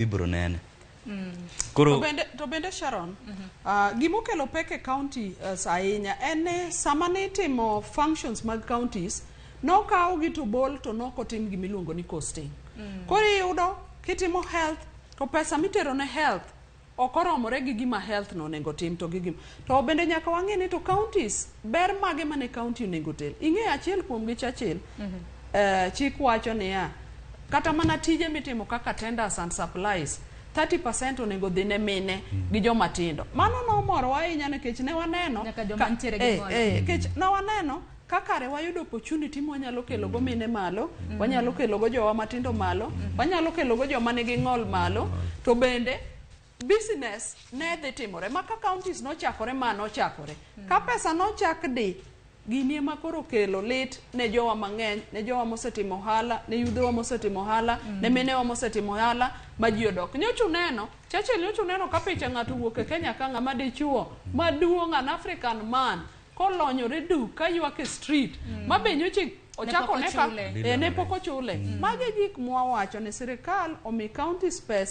Ibiro nene. Koro To bende Sharon, gimokelo pek e county ahinya en ni sama nitimo functions mag counties, nokawgi to bol to nokotim gimiluongo ni costing. Koro iyudo kitimo health to pesa mitero ne health ok oromore gi gima health no onego tim to gi gima to bende nyaka wang'e ni to counties ber mage mane county onego tel. Ing'e achiel kuom gi Churchill, chik wacho niya kata mana tije mitimo kaka tenders and supplies, 30% onego dhi ne mine gi joma tindo. Mano nomorowa ahinya nikech ne waneno Nyaka joma nitiere gi ng'ol. Nikech ne waneno ka kare wayudo opportunity mwanyalo kelo go mine malo, wanyalo kelo go jowa matindo malo, wanyalo kelo go joma nigi ng'ol malo, to bende business ne dhi timore ma ka counties nochakore ma nochakore ka pesa nochak di. Gini ema koro kelo lit ne jowa mang'eny, ne jowa mosetimo ohala, ne yudhewa mosetimo ohala, ne minewa mosetimo ohala ma ji odok. Nyocha uneno Churchill, nyocha uneno ka picha ng'ato wuok e Kenya ka ng'ama dichuo maduong', an African man kolonyore duk ka ywak e street ma be nyocha ochako pok ne ka ochule. ne pok ochule. Magi gik mwawacho ni sirikal omi counties pesa.